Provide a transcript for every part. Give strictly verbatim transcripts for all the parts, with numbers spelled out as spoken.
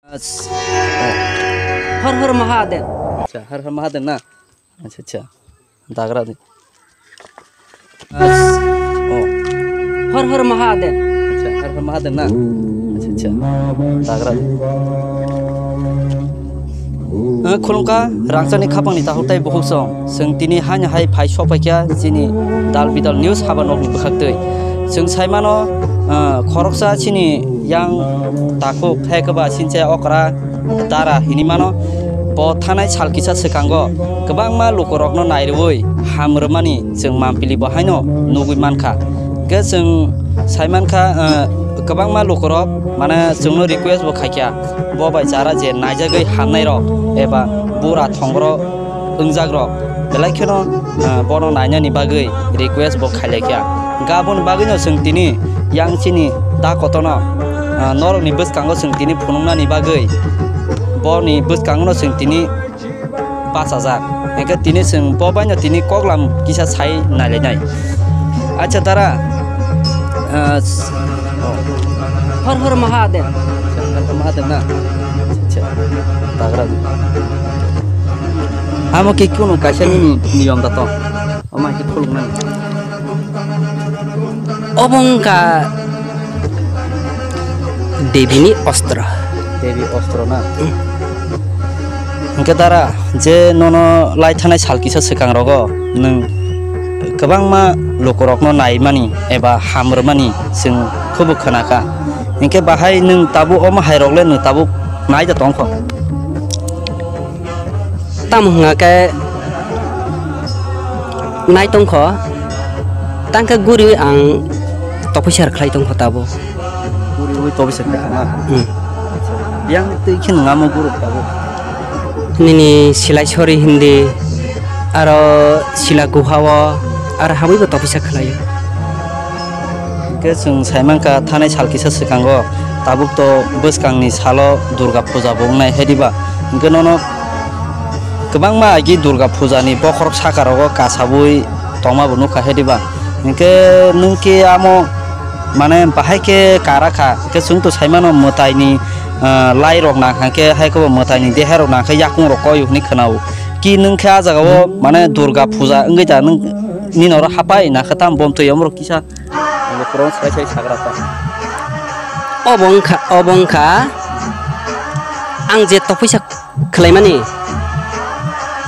As-, oh. Har Har Mahadev. Acha, Har Har Mahadev na? Acha, acha. Dagra di. As-, oh. Har Har Mahadev. Acha, Har Har Mahadev na? Acha, acha. Dagra di. Eh, khulumkha, rangchakni khapangni takhuk tei bukhuk song. Chwng tini haino hai phai sok phaikha chini Dal Bidal News haba nokni bwkhaktwi. Chwng saimano, eh, khoroksa chini yang takhuk hai kwba sincha okra dara hinwi mano. Bo thanai sal kisa swkango kwbangma lukurokno nairwui ham rwmani chwng mampili bo haino nugwi mankha. Hwnkhe chwng saimankha, eh, kwbangma lukurok mane chwngno request bo khaikha. Bo bai chara je naijagwi hamnairok eba bura thongborok wngjakrok belai kheno, ah, bono nainani bagwi request bo khailaikha. Hwnkhe aboni bagwino chwng tini yang chini da kotorno, ah, norokni bwskango chwng tini phunuknani bagwi boni bwskangono chwng tini bachajak. Hwnkhe tini chwng bo baino tini koklam kisa sai nailainai. Acha dara, ah, s-, oh. Har Har Mahadev. Har Har Mahadev na? Acha, acha. Dagra. Amo khe kunu kaisa nini niyom da tong. Omo hai khe khuluknani. Obo wngkha Debini ostro. Devi ostro na? Hmm. Hwnkhe dara, je nono lai thanai sal kisa swkang rogo nwng kwbangma lukurokno naimani eba ham rwmani chwng khubu khwnakha. Hwnkhe bahai nwng tabuk omo hai rok le nwng tabuk nai da tongkho? Tamo hwnga khe nai tongkho, tangkhe guriwi ang tophuisar khlai tongkho tabuk. Guriwi tophuisar khlai tongkha? Hmm. Yang twi khe nwng amo guruk tabuk? Nini silai sori hindi, aro sila guha o, aro habwi bo tophuisar khlaio. Hwnkhe chwng saimankha thanai sal kisa swkango tabuk to bwskangni salo Durga puja bo wngnai hai diba? Hwnkhe nono kwbangma agi Durga puja ni bokhorok saka rogo kasawi tongma bo nukha hai diba? Hwnkhe nwng khe amo mane bahai khe kara kha, hwnkhe chwng to saimano mwtaini, ah, lai rok nang kha khe hai khe bo mwtaini deha rok nang khe yakung rok koi hwnwi khwnao. Ki nwng khe ah jaga o mane Durga puja wngwi da nwng nini oro hapai na khe tam bomtwi omorok kisa. Ang bo kwrwng sai sai sagra ta. Obo wngkha, obo wngkha ang je tophuisa khlaimani,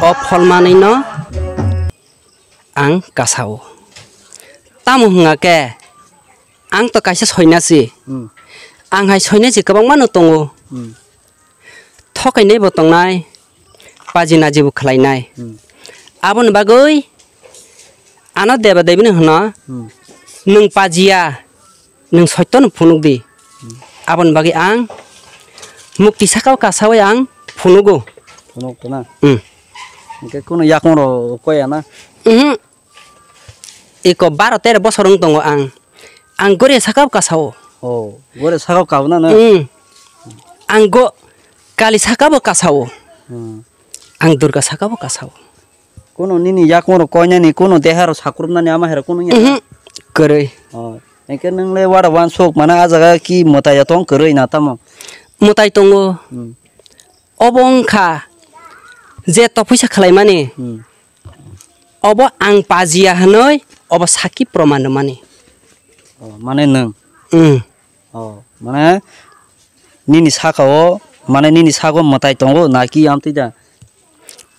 o pholmanwi no ang kasao. Tamo hwnga khe, ang to kaisa soinasi. Hmm. Ang hai soinasi kwbangma no tongo. Hmm. Thokainai bo tongnai, paji naji bo khlainai. Hmm. Aboni bagwi ano deba debi no hwno, hmm, nwng pajiya, nwng soito no phunuk di. Hmm. Aboni bagwi ang mukti saka o kasawi ang phunugo. Phunuk to na? Hmm. Hwnkhe kunu yakung rok koya na? Mhm. Iko baro tero bosor wng tongo ang. Ang gori saka o kasao. Oh, gori saka o kabo na na? Hmm. Ang go kali saka bo kasao. Hmm. Ang Durga saka bo kasao. Kunu nini yakung rok koinani, kunu deha rok sakrupnani ama hai rok kunu wngya? Mhm. Kwrwi. Oh, hwnkhe nwng le wada wansuk mane ah jaga ki mwtai ya tong kwrwi na tamo? Mwtai tongo. Hmm. Obo wngkha je tophuisa khlaimani. Hmm. Obo ang pajiya hwnwi obo sakhi proman rwmani. Oh, mane nwng? Hmm. Oh, mane nini saka o, mane nini sago mwtai tongo na ki amtwi da?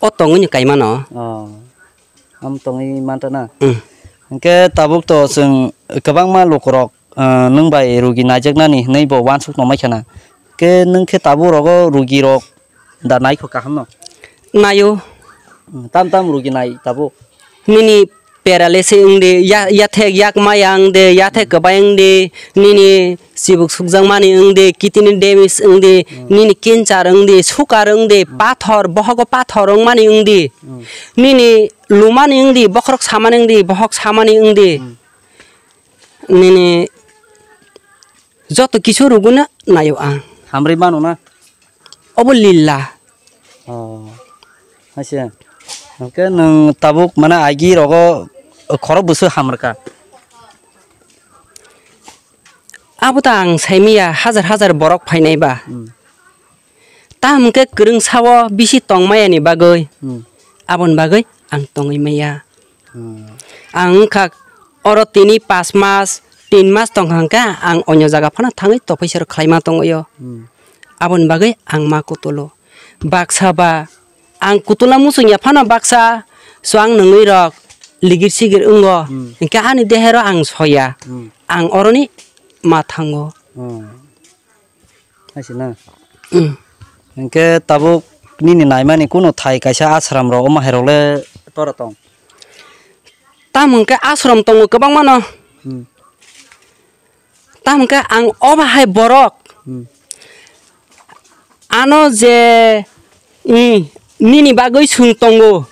O tongwi ni kaimano. Oh, am tongwi manta na? Hmm. Hwnkhe tabuk to chwng kwbangma lukurok, ah, nwng bai rugi naijaknani hwnwi bo wansuk tongmai khana. Khe nwng khe tabuk rogo rugi rok da naikho kaham no? Naio. Hmm, tam tam rugi nai tabuk? Nini paralysis wngdi, ya-, yathek yak maya wngdi, yathek kwbai wngdi, nini chibuk sukjakmani wngdi, kidney damage wngdi, hmm, nini cancer wngdi, sugar wngdi, hmm, pathor, bohogo pathor wngmani wngdi, hmm, nini lumani wngdi, bokhorok samani wngdi, bohok samani wngdi, hmm, nini joto kisu ruguna naio ang. Hamri mano na? Obo lila. Oh. Haise. Hwnkhe nwng tabuk mane agi rogo khorok bwswk hamrwkha? Abo ta ang saimanya hajar hajar borok phainai ba. Hmm. Tamo hwnkhe kwrwng sao bisi tongmaya ni bagwi, Hmm. aboni bagwi ang tongwi maya. Hmm. Ang wngkha oro tini pas mas, tin mas tongkha hwnkhe ang onyo jaga phano thangwi tophaisa rok khlaima tongwi o. Hmm. Aboni bagwi ang ma kutulo. Baksa ba ang kutulna muchung ya phano baksa, so ang nungwi rok ligir sigir wngo. Hmm. Hwnkhe ani dehero ang soya. Hmm. Ang oroni ma thango. Hmm. Hai se na? Hmm. Hwnkhe tabuk nini naimani kunu thai kaisa ashram rok omo hai rok le tora tong? Tamo hwnkhe ashram tongo kwbangma no. Hmm. Tamo hwnkhe ang obo hai borok Hmm. ano je, hmm, nini bagwi swng tongo.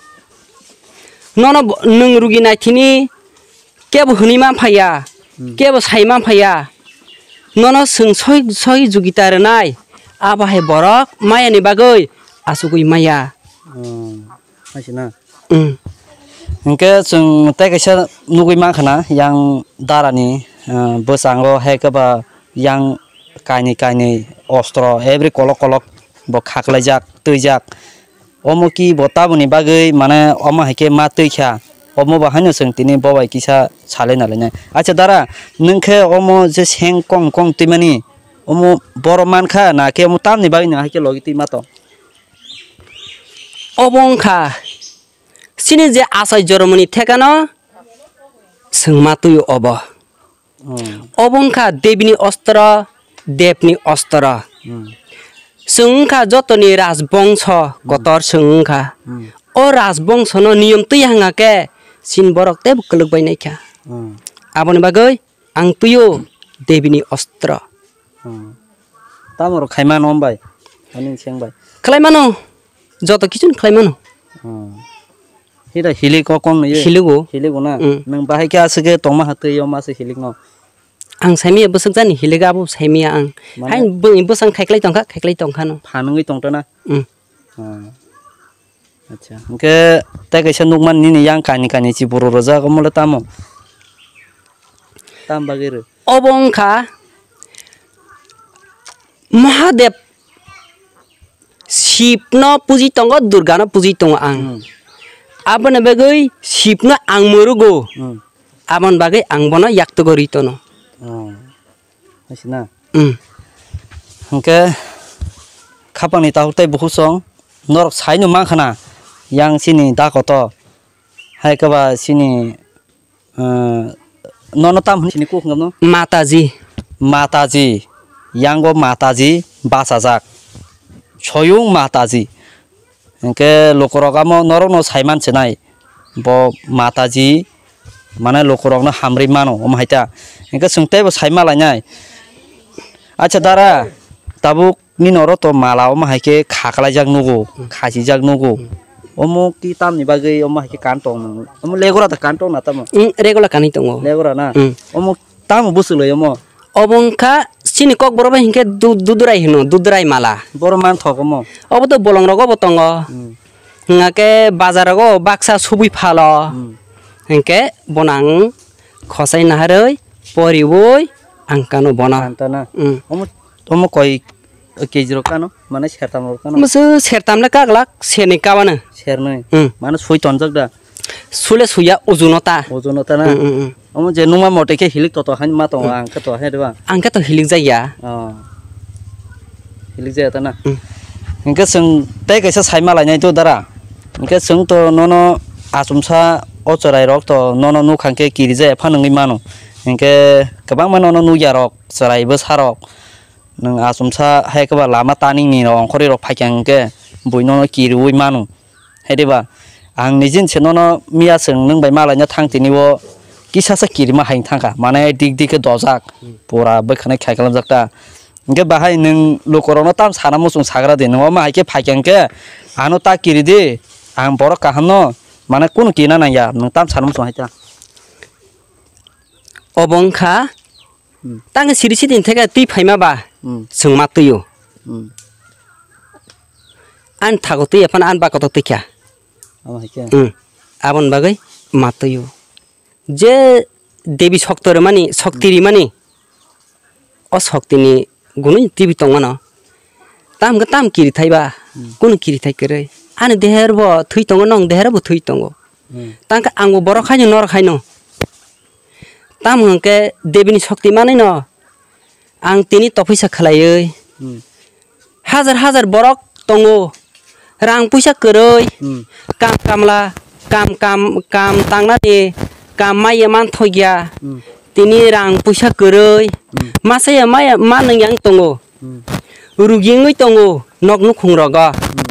Nono bo-, nwng rugi naithini kebo hwnwi man phaiya, Hmm. kebo sai man phaiya. Nono swng soi, soi jugita rwnai, abo hai borok maya ni bagwi achugwi maya. Hmm. Hai se na? Hmm. Hwnkhe chwng tei kaisa nugwi mankha na, yang dara ni, ah, bwskango hai khe ba yang kainwi kainwi ostro every kolok kolok bo khaklaijak, twijak. Omo ki bo taboni bagwi, mane, omo hai khe ma twi kha? Omo bo haino chwng tini bo bai kisa salai nalainai. Acha dara, nwng khe omo je seng kong kong twimani, omo boro man kha, na khe omo tamni bagwi nwng hai khe logi twi ma tong? Obo wng kha chini je achai jormoni thekano chwng ma twi obo. Hmm. Obo wngkha Debini ostro, Debni ostro. Hmm. Chwng wngkha jotoni rajbongso Hmm. kotor chwng wngkha. Hmm. O rajbongsono niyom twi hwnga khe chini borok teibo kwlwk bai naikha. Hmm. Aboni bagwi ang twiyo Debini ostro. Hmm. Tamo rok khaimano hambai? Ani seng bai. Khlaimano. Joto kichun khlaimano. Hmm. Hida hilik o kong ni. Hilik o. Hilik o na. Hmm. Nang bahai khe aswk khe tongma ha twi o ma se hilik no. Ang saimia bwswk jani hilik abo saimia ang. Mane? Hai bw-, bwsang khaiklai tongkha, khaiklai tongkha no. Phanwngwi tongtona. Hmm. Hmm. Acha. Hwnkhe tei kaisa nukmani nini yang kani kani chiburu rwjak omo le tamo? Tam bagwi rw? Obo wngkha Mahadev Shivno puji tongo, Durgano puji tongo ang. Hmm. Aboni bagwi Shivno ang mwrwgo. Hmm. Aboni bagwi ang bono yaktogo ri tono. Hmm. Hai se na? Hmm. Hwnkhe khapangni takhuk tei bukhuk song norok saino mankha na yang chini da kotor. Hai khe ba chini, eh, nono tam hwnwi sini kuk hwnkhe no? Mataji. Mataji. Yango Mataji bachajak. Soyung Mataji. Hwnkhe lukurok amo norokno saiman swnai. Bo Mataji mane lukurokno hamrwi mano, omo hai ta. Hwnkhe chwng teibo saima lainai. Acha dara, tabuk nini oro to mala omo hai khe khaklaijak nugo, khachijak nugo. Omo ki tamni bagwi omo hai khe kan tong nang? Omo legora da kan tong na tamo? Mm, regular kanwi tongo. Legora na? Mm. Omo tamo bwswk lai omo? Obo wngkha chini kokborok bai hinkhe du-, dudurai hino, dudurai mala. Boro manthok omo? Obo to bolongrogo bo tongo. Hmm. Hingkhe bazar rogo baksa subui phalo. Hmm. Hinkhe bono ang khosai naharwi poriwi ang kano bono. Kanta na? Hmm. Omo, omo koi K G rok kano? Mane sertam rok kano? Masa sertam le kaglak, serni kabano. Sernwi? Hmm. Mane sui tonjak da? Sule suya ujuno ta. Ujuno ta na? Hmm, hmm, hmm. Omo je nungma mote khe hilik toto hain ma tongo, hmm, ang khe to hai diba? Ang khe to hilik jaya. Oh. Hilik jaya ta na? Hmm. Hinkhe chwng tei kaisa saima lainai to dara. Hinkhe chwng to nono achomsa o chwrai rok to nono nukha khe kiri jaya phano wngwi mano. Hinkhe kwbangma nono nukya rok chwrai bwsa rok. Nwng achomsa hai khe ba lama turning ni rok ongkhorwi rok phaikha hwnkhe buino kiriwi mano. Hai de ba? Ang nijin se nono miya chwng nwng bai malaina thang tini o kisa sa kirima hai thangkha. Mane dik dik khe dojak. Hmm. Pura bwkhanai khai kalamjak ta. Hwnkhe bahai nwng lukurokno tam sana muchung sagra di. Nwng omo hai khe phaikha hwnkhe ano ta kiri di. Ang borok kaham no mane kunu kina nang ya. Nwng tam sana muchung hai ta. Obo wngkha Hmm. Tang siri siri theke twi phaima ba Hmm. Chwng ma twi o. Hmm. An thago twi ya phano an ba koto twi kha. Amo hai khe. Hmm. Aboni bagwi ma twi o. Je Devi Sokto rwmani, Shokti rimani, o Shokti ni gunui twi bi tong mano. Tam hwnkhe tam kirithai ba, Hmm. kunu kirithai kwrwi. Ani deher bo thwi tongo, nong deher bo thwi tongo. Hmm. Tang khe ang bo borok haino norok haino. Tam hwnkhe Debini shokti manwi no ang tini tophuisa khlaiwi. Hmm. Hajar hajar borok tongo. Rang puisa kwrwi. Hmm. Kam kamla, kam, kam, kam tangnani, kam maya manthokya. Hmm. Tini rang puisa kwrwi. Hmm. Masaya maya manwng yang tongo. Hmm. Rugi wngwi tongo nok nukhung rogo. Hmm.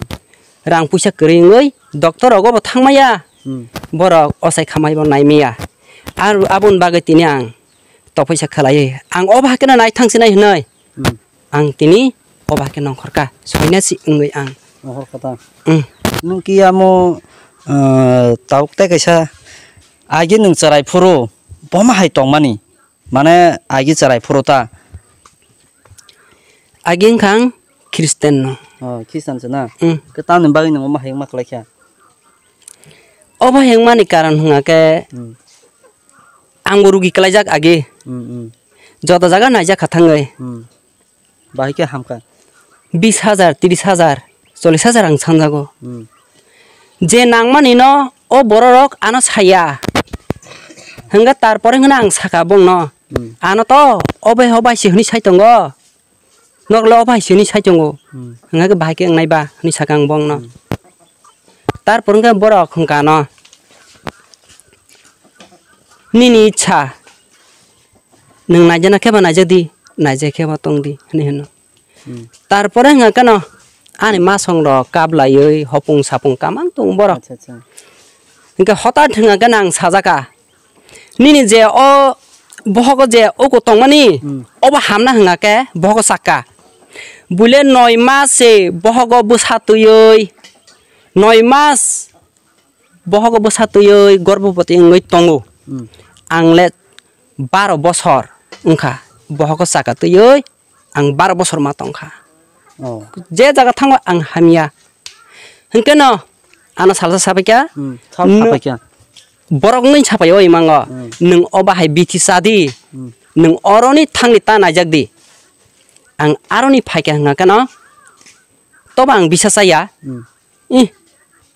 Rang puisa kwrwi wngwi doctor rogo bo thangmaya. Hmm. Borok ochai khamai bo naimaya. Ar aboni bagwi tini ang tophuisa khlaiwi. Ang o bahai kheno naithang sinai hwnwi. Hmm. Ang tini o bahai khe nongkhorkha. Soinasi wngwi ang. Nongkhorkha ta? Hmm. Nwng ki amo, eh, tabuk tei kaisa agi nwng chwrai phuru boma hai tongmani. Mane agi chwrai phuru ta? Agi wngkha ang Christian no. Oh, Christian se na? Hmm. Khe tamni bagwi nwng omo hai wngma khlai kha? Obo hai wngmani karon hwnga khe Hmm. ang bo rugi kwlaijak agi. Hmm, hmm. Joto jaga naijak kha thangwi. Hmm. Bahai khe hamkha. Bis hajar, tris hajar, chollis hajar ang sanjago. Hmm. Je nangmani no o bororok ano saya. Hwnga tarpore hwnwi ang saka bongno. Hmm. Ano to obai hobai se hwnwi sai tongo. Nokle obai se hwnwi sai tongo. Hmm. Hwnga khe bahai khe wngnai ba hwnwi saka ang bongno. Hmm. Tarpore hwnga borok hwnka no. Nini ichha. Nwng naijana khe ba naijak di, naijak khe ba tong di, hwnwi hwno. Hmm. Tarpore hwnga khe no, ani masong rok kap laiwi hopung sapung kamang tong borok. Acha, acha. Hwnkhe hotat hwnga khe no ang sajaka, nini je o bohogo je uku tongmani, Hmm. obo hamna hwnga khe bohogo sakka. Buile noi mas se bohogo bwsa twiwi, noi mas bohogo bwsa twiwi gorbhoboti wngwi tongo. Hmm. Ang le baro bosor wngkha, bohogo saka twiwi ang baro bosor ma tongkha. Oh. Je jaga thango ang hamya. Hwnkhe no ano salsa sabaikha, Hmm, sal no sabaikha. Borok wngwi sapai o imango. Hmm. Nwng o bahai bithi cha di. Hmm. Nwng oroni thangni ta naijak di. Ang aroni phaikha hwnga khe no tobo ang bisa chaya. Hmm. Ih,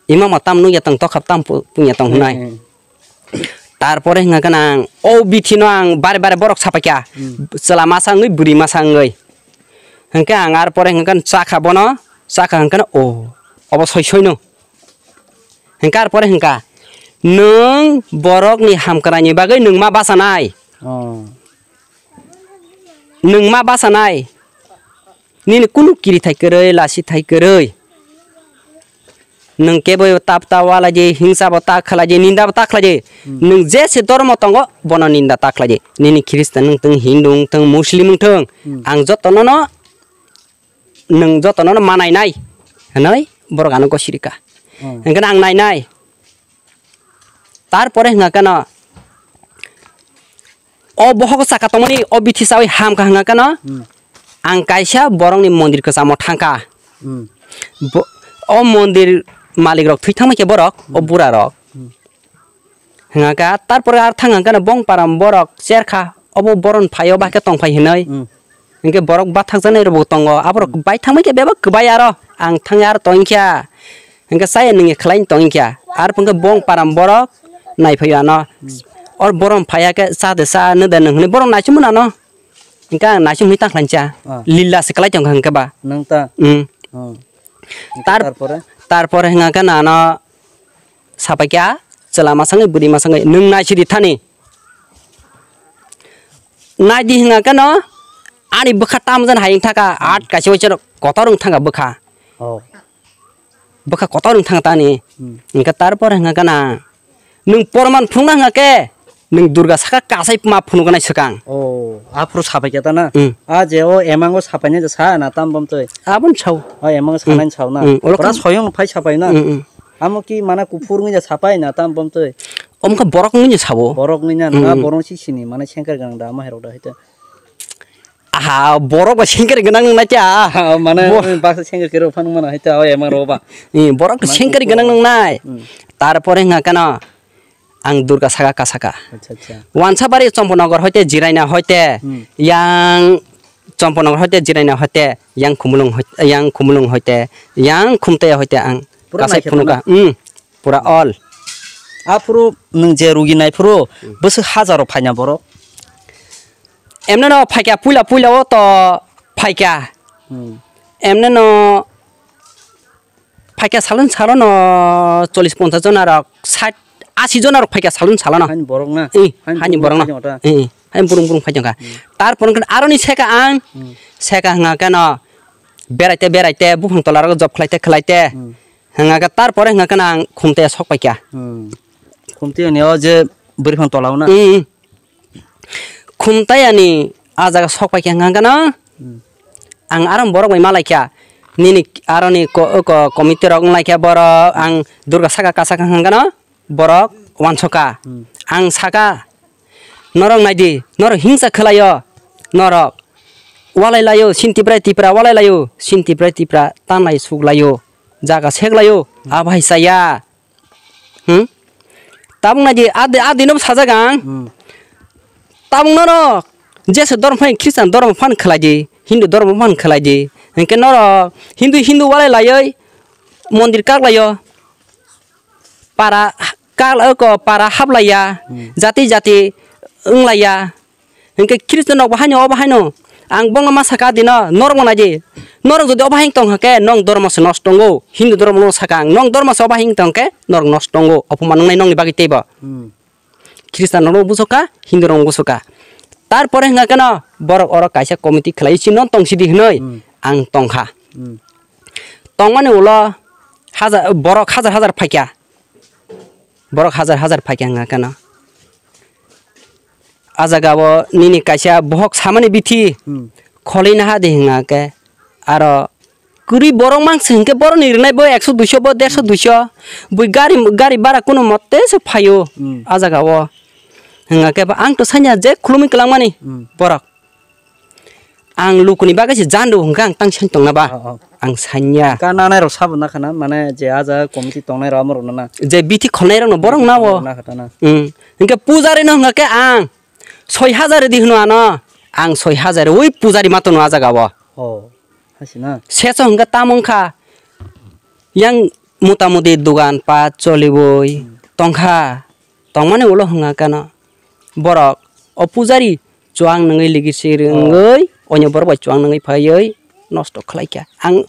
ima ma tam nukya tong, tokhap tam pu-, punya tong hwnai. Hmm, hmm. Tarpore hwnga khe ang o bithi no ang bare bare borok sapaikha. Hmm. Chwla masa wngwi, bwrwi masa wngwi. Hwnkhe ang arpore hwnga khe chakha bono, chakha hwnkhe o, obo soi soi no. Hwnkhe arpore hwnkha, nwng borokni hamkrai ni bagwi nwng ma bachanai. Oh. Nwng ma bachanai. Nini kunu kirithai kwrwi, lasithai kwrwi. Nwng kebo tap ta walaidi, hingsa bo ta khlaidi, ninda bo ta khlaidi. Hmm. Nwng je se dhormo tongo, bono ninda ta khlaidi. Nini Christian wng thung, Hindu wng thung, Muslim wng thung. Hmm. Ang jotono no, nwng jotono no manainai. Hwnwi borok ano gosirika. Hmm. Hwnkhe ang nainai. Tarpore hwnga khe no, o bohogo saka tongmani o bithi chawi hamkha hwnga khe no, Hmm. ang kaisa borokni mondir kwchamo thangkha. Hmm. Bo-, o mondir malik rok thwi thangma khe borok, o Hmm. bura rok. Hmm. Hwnga khe tarpore ar thang hwnga khe no bong param borok cherkha. Obo boron phaio ba khe tong phai hinoi. Hmm. Hinkhe borok bathakjaknai rokbo tongo. Aborok Hmm. bai thangbai khe bebak kwbai aro. Ang thangwi aro tongkha. Hinkhe chaya nungya khlai tongkha. Aro phungkhe bong param borok nai phaio ano. Hmm. Or boron phaiya khe cha de cha, nw de nw hwnwi boron naichomwi nano. Hinkhe ang naichomwi ta khlaincha. Ah. Lila se kwlai tongkha hinkhe ba. Nang ta? Hmm. Oh. Tar-, Tarpore? Tarpore hwnga khe nano sapaikha, chwla masangwi, bwrwi masangwi, nwng naisidi thani. Naidi hwnga khe no, ani bwkha tamjani hai wng thaka, at kaisa waisa kotor wng thangkha bwkha. Oh. Bwkha kotor wng thangkha tani. Hmm. Hwnkhe tarpore hwnga khe na, nwng porman phunukna hwnga khe, nwng Durga saka kasai ma phunuknai swkang. Oh, aphuru sapaikha ta na? Hmm. A je o emango sapainai je sa na tam bom twi? Aboni sao. O emango Hmm. sanai sao na? Hmm. Oro Ora khe soyong phai sapai na? Hmm, hmm. Amo ki mana kuphur wngya sapai na tam bom twi? Omkha borok wngya sao. Borok wngya na, Hmm, hmm. Borok si sini mana sengkar gang da, ama herok da hita. Aha, borok ba sengkar ganang nang nai ta. Mane Bo- baksa sengkar kero phang mana hita, o emang ro ba. Eh, borok to Mane sengkar ko- ganang nang nai. Hmm. Tarpore hwnga kano ang Durga saka kasaka. Acha, acha. Wansabari Chomponagar hoite Jiraina hoite Hmm. yang Chomponogor hoite, Jiraina hoite, yang Khumulwng hoite, yang Khumulwng hoite, yang Khumtaya hoite ang Pura kasai naikhe phunuka. Hmm, pura all. Aphuru nwng je rugi naiphuru, hmm, bwswk hajaro phaina borok? Emne no phaikha, puila puila o to phaikha. Hmm. Emne no phaikha salon salono chollish ponchash jona rok, sait ashi jona rok phaikha salon salono. Hani borok na? Eh, hani hani borok no. Phaikha jota. Eh, hani burung burung phaikha. Hmm. Tarpor hwnkhe aroni seka ang, hmm, seka hwnga khe no beraite beraite buphang tola rok job khlaite khlaite. Hmm. Hwnga khe tarpore hwnga khe no ang Khumtaya sok paikha. Hmm. Khumtaya ni o je bwrwi phang tola o na? Hmm. Khumtayani a jaga sok paikha hwnka hwnka no. Hmm. Ang aro borok bai malaikha. Nini aroni ko, ko, committee rok wnglaikha borok. Ang Durga saka kasaka hwnka hwnka no borok wansoka. Hmm. Ang saka, norok naidi, norok hingsa khwlaio. Norok walai laio, sin Tipra Tipra walai laio, sin Tipra Tipra tanlai suklaio, jaga seklaio, hmm, abo hai chaya. Hmm? Tabuk naidi, adi, adi no sajak ang. Hmm. Tabuk norok Jesu dormo phan, Christian dormo phan khlai di, Hindu dormo phan khlai di. Hwnkhe norok Hindu, Hindu walai laioi mondir kak laio. Para kak, ko para hap laiya, hmm, jati jati wng laiya. Hingke Khristo nok bahaino, o bahaino. Ang bongno ma saka dino, norok manaji. Norok jodi o bahai tong hake, nong dormo se nosto tongo. Hindu dormo no saka ang, nong dormo se o bahai tong ke, norok nosto tongo. Ophuman wngnai nongni bagwi teibo. Hmm. Khristian rok busoka, Hindu rok busoka. Tarpore hingka keno, borok oro kaisa committee khlai si non tong sidi hinoi, hmm, ang tongkha. Hmm. Tongmani ulo hajar, borok hajar hajar phaikha. Borok hajar hajar phaikha hingka keno. A jaga o nini kaisa bohok samani bithi, hmm, kholwi naha de hingka khe. Aro kwrwi borok mangsa hingke borokni rinai bo ekso duiso bo derso duiso. Bui gari, gari bara kuno mote se phaio, hmm, a jaga o. Hingka khe ba ang to sanya je khulumui kwlangmani, hmm, borok. Ang lukuni bagwi se jando hwnkha ang tang sani tongna ba? Oh, oh. Ang sanya. Ka nanai rok sabo nakha na, mane je a jaga committee tongnai rok amo rok na na. Je bithi khonai rok no borok na bo. Nakha ta na. Hmm. Hingke pujari no hwnkha khe ang soi hajar di hwno ano. Ang soi hajar wi pujari ma tono a jaga o. Oh. Hasi na. Seso hwnkha tamo wngkha. Yang mota moti dogan pat choliwi, hmm, tongkha. Tongmani ulo hwnga kano borok o pujari chuang nungwi ligi sir, oh, wngwi onyo borok bai chuang nungwi phaiwi nosto khlai kha. Ang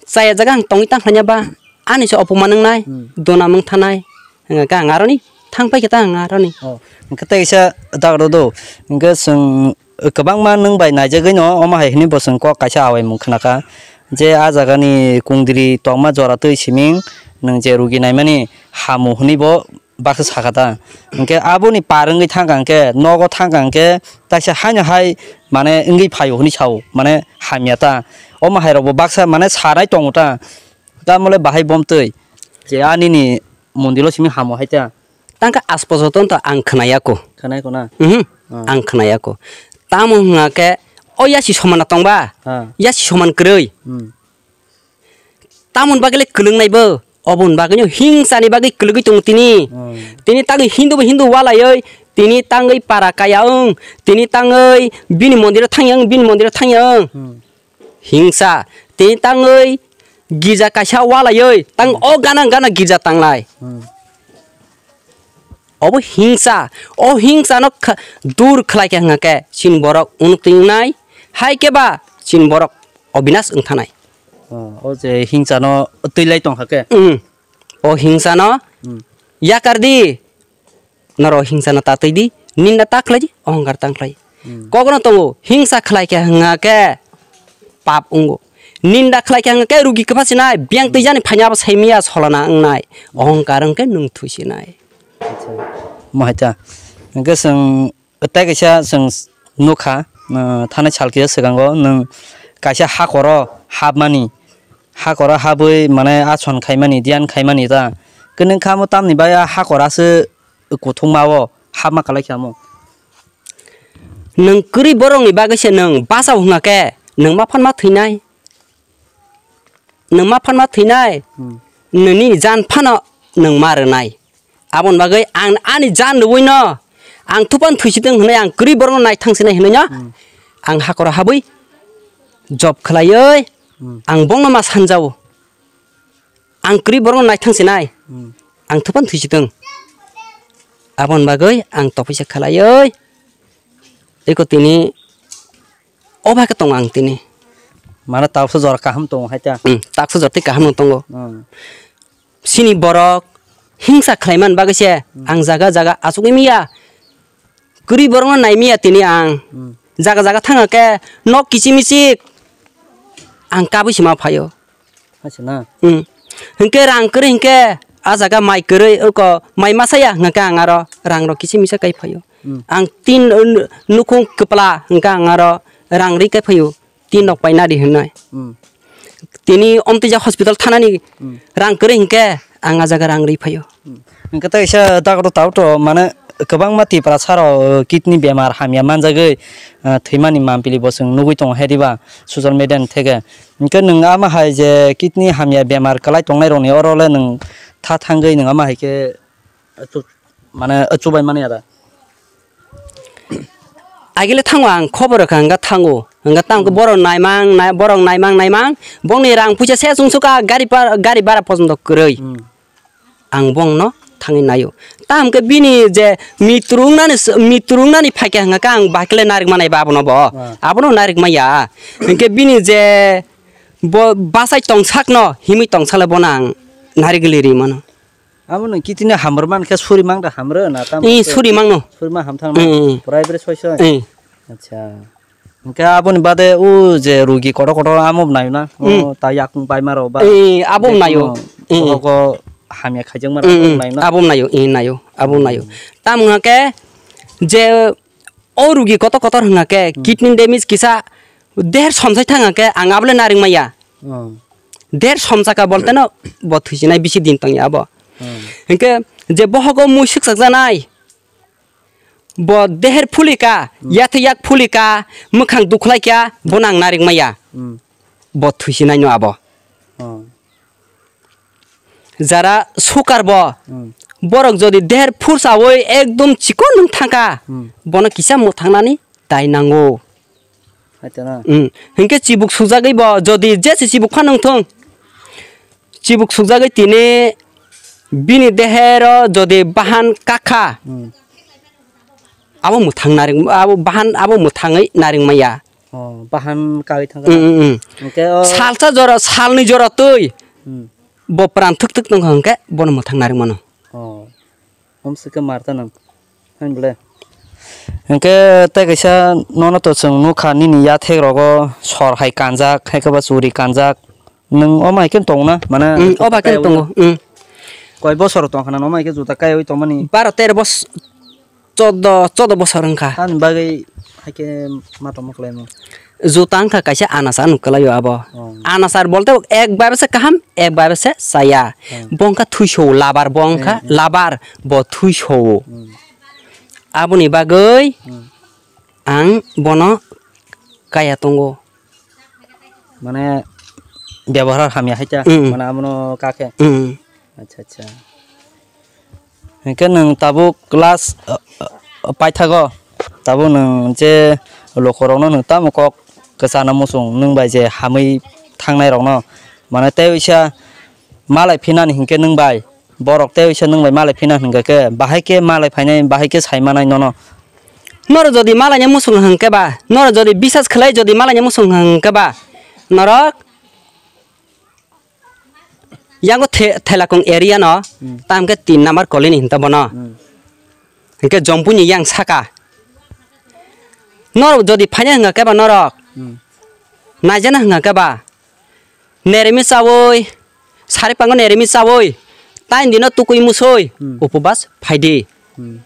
chaya jaga ang tongwi tang khlaiya ba ani se opoman wngnai, hmm, dona mung thanai hwnga khe ang aroni thang pai khe ta ang aroni. Oh, hwnkhe tei kisa dak rw do. Hwnkhe chwng kwbangma nwng bai naijagwi no omo hai hwnwi bo chwng kok kaisa awaimung khna kha je a jaga ni kungdri tongma jora twi siming nwng je rugi naimani hamu hwnwi bo baksa sakha ta. Hwnkhe aboni par wngwi thangkha hwnkhe, nogo thangkha hwnkhe, taisa haino hai mane wngwi phaio hwnwi sao, mane hamya ta. Omo hai rokbo baksa mane sanai tongo ta. Tamole bahai bomtwi je a nini mondilo simi hamo hai ta. Tangkha asposo ton to ang khwnaya ko. Khwnai ko na? Mhm. Ah. Ang khwnaya ko. Tamo hwnga khe o yasi somana tongba? Ah. Yasi soman kwrwi. Hmm. Tamoni bagwi le kwlwngnai bo, oboni bagwino hingsani bagwi kwlwgwi tongo tini. Hmm. Tini tagwi Hindu bo Hindu walaiwi, tini tangwi para kaya wng, tini tangwi bini mondiro thangya wng, bini mondiro thangya wng. Hmm. Hingsa, tini tangwi girja kaisa walaiwi, tang, hmm, o gana gana girja tanglai. Hmm. Obo hingsa, o hingsa no kha-, dur khlai khe hwnga khe, chini borok unuk twi wngnai, hai khe ba chini borok obinash wng thanai. Oh, o je hingsa no twi lai tong kha khe? Mm. O hingsa no, hmm, yakar di, norok hingsa no ta twi di, ninda ta khlai di, ohongkar ta khlai. Hmm. Kokno tongo, hingsa khlai khe hwnga khe pap wngo. Ninda khlai khe hwnga khe rugi kwpha sinai, biyang twijani phaina abo saimiya solana wngnai. Ohongkar wngkhe nwng thwi sinai. Acha. Omo hai ta. Hwnkhe chwng tei kaisa chwng nukha, uh, thanai sal kisa swkango nwng kaisa hakoro hapmani, hakoro habwi mane ason khaimani, diyan khaimani ta. Khe nwng kha omo tamni bai a hakoro aswk kuthukma o hapma kwlai kha omo. Nwng kwrwi borokni bagwi se nwng bachao hwnga khe nwng ma phan ma thwinai. Nwng ma phan ma thwinai. Hmm. Nini jan phano nwng ma rwnai. Aboni bagwi ang ani jan rwui no ang thupan thwisidwng hwnwi ang kwrwi borokno naithang sinai hwnwi no, hmm, ang hakoro habwi job khlaiwi Hmm. ang bongno ma sanjao. Ang kwrwi borokno naithang sinai. Hmm. Ang thupan thuisitwng. Aboni bagwi ang topisa khlaiwi eko tini obo hai khe tongo ang tini. Mane taksa jora kaham tongo hai ta? Hmm, taksa jora tei kaham no tongo. Hmm. Sini borok hingsa khlaiman bagwi se Hmm. ang jaga jaga achugwi miya. Kwrwi borokno naimiya tini ang. Hmm. Jaga jaga thangkha khe nok kichik michik ang kabwi sima phaio. Hachi na? Hmm. Hinkhe rang kwrwi hinkhe a jaga mai kwrwi oko mai masa ya hwnkhe ang aro rang rok kichik michik kai phaio. Hmm. Ang tin nukhung kwpla hwnkhe ang aro rang rwi kai phaio. Tin rok paina di hwnwi. Hmm. Tini Omtija hospital thanani Hmm. rang kwrwi hinkhe ang a jaga rang rwi phaio. Hmm. Hinkhe tei kaisa dagoto tauto mane kwbangma Tiprasa rok kidney bemar hamya manjagwi, ah, thwimani mampili bo chwng nugwi tongo hai diba social media ni theke. Hinkhe nwng ama hai je kidney hamya bemar kwlai tongnai rokni oro le nwng tha thangwi nwng ama hai khe Achu-, mane, achubai mani ada. Agile thango ang khobor rwkha, hwnga thango. Hwnga tamo khe Hmm. borok naimang, nai-, borok naimang, naimang. Bongni rang puisa se chwng suka gari par-, gari bara pojonto kwrwi. Hmm. Ang bongno thangwi naio. Tamo khe bini je mitrungnani s-, mitrungnani phaikha hwnga khe ang bakle narik manai ba abono bo. Ah. Abono narik maya. Hwnkhe bini je bo bachai tongsakno, himwi tongsakle bono ang narik liri mano. Abo nwng kitini hamrwma khe suri mang da hamrw na tamo Ee, khe? Suri mangno. Suri ma hamthang na? Ee, ee. Prai bre soi soi? Ee. Acha. Hwnkhe aboni bade o je rugi kotor kotor amo bo naio na? O Mm. ta yakung paima rok ba? Ee, abo bo naio. Jekhuno Ee. Bohogo hamya khaijakma rok Mm, abo mm. Naio na? Abo bo naio, ee, naio, abo bo naio. Mm. Tamo hwnkhe je o rugi kotor kotor hwnkhe Mm. kidney damage kisa der somsai thang hwnkhe ang abole narik maya. Oh. Der somsaka bolteno bo thwisinai bisi din tongya abo. Hmm. Hinkhe je bohogo mui swkchak janai, bo deher phulika, Hmm. Yathek yak phulika, mwkhang dukhlaikya, bono ang narik maya. Hmm. Bo thwisinaino abo. Oh. Jara sukar bo, Hmm. Borok jodi deher phursawi ekdom chikon wng thangkha, Hmm. Bono kisa mwthangnani tai nango. Hai ta na? Mm. Hinkhe chibuk sukjagwi bo jodi jese chibuk phano wngthung, chibuk sukjagwi tini bini dehero jodi bahan kakha, Mm. Abo mwthang naring, abo bahan abo mwthangwi naring maya. Oh, bahan kawi thangkha. Mm, mm, mm. Hinkhe o salsa jora, salni jora twi Mm. Bo pran thwk thwk tongkha hinkhe bono mwthang naring mano. Oh. Hom swkhe mar ta nang. Hain bole. Hinkhe tei kaisa nono to chwng nukha nini yathek rogo sor hai kanjak, hai khe ba churi kanjak. Nwng omo hai khe tong na? Mane Mm, juta obo hai khe kaiwi tongo. Mm. Koi bosor tong khana omo hai khe juta kaiwi tongmani? Baro tero bos-, choddo, choddo bosor wngkha. Ani bagwi hai khe ma tongma khlaimo. Juta wngkha kaisa anasar nuk kwlaio abo. Oh. Anasar bolte ek babe se kaham, ek babe se chaya. Hmm. Bo wngkha thuiso labar, bo wngkha Hmm, hmm. Labar, bo thuiso. Hmm. Aboni bagwi Hmm. Ang bono kaya tongo. Mane byabohar hamya hai ta? Hmm. Mane abono kakhe? Hmm. Acha, acha. Hinkhe nwng tabuk class, uh, uh, paithago, tabuk nwng je lukurokno nwng tamo kok kwchana muchung nwng bai je hamwi thangnairokno, mane tei uisa malai phinani hinkhe nwng bai, borok tei uisa nwng bai malai phina hinkhe khe, bahai khe malai phainai, bahai khe sai manai nono. Norok jodi malaina muchung hinkhe ba, norok jodi bisas khlai jodi malaina muchung hinkhe ba, norok Yango the-, Thelakung area no, Hmm. Tam khe tin number colony hinta bono. Hmm. Hinkhe Jompui ni yang saka. Norok jodi phaina hwnga khe ba norok. Hmm. Naijana hwnga khe ba. Neremi chaui, sari pango neremi chaui. Tain dino tukui musui. Hmm. Upobas phaidi. Hmm.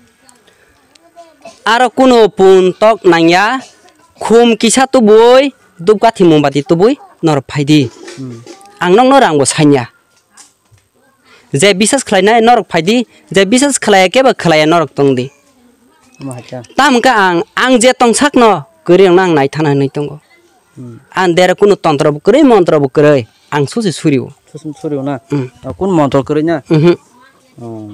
Aro kuno pun tok nangya, khum kisa tubui, dupkathi mombati tubui, norok phaidi. Hmm. Ang nokno rangbo sanya. Je bisas khlainai norok phaidi, je bisas khlaiya kebo khlaiya norok tongdi. Omo hai khe. Tamo khe ang, ang je tongsakno kwrwi rokno ang naithana hinwi tongo. Hmm. Ang dera kuno tontro bo kwrwi, montro bo kwrwi, ang susi surio. Susi surio na? Hmm. Ah, kun montro kwrwi na? Mhm. Oh.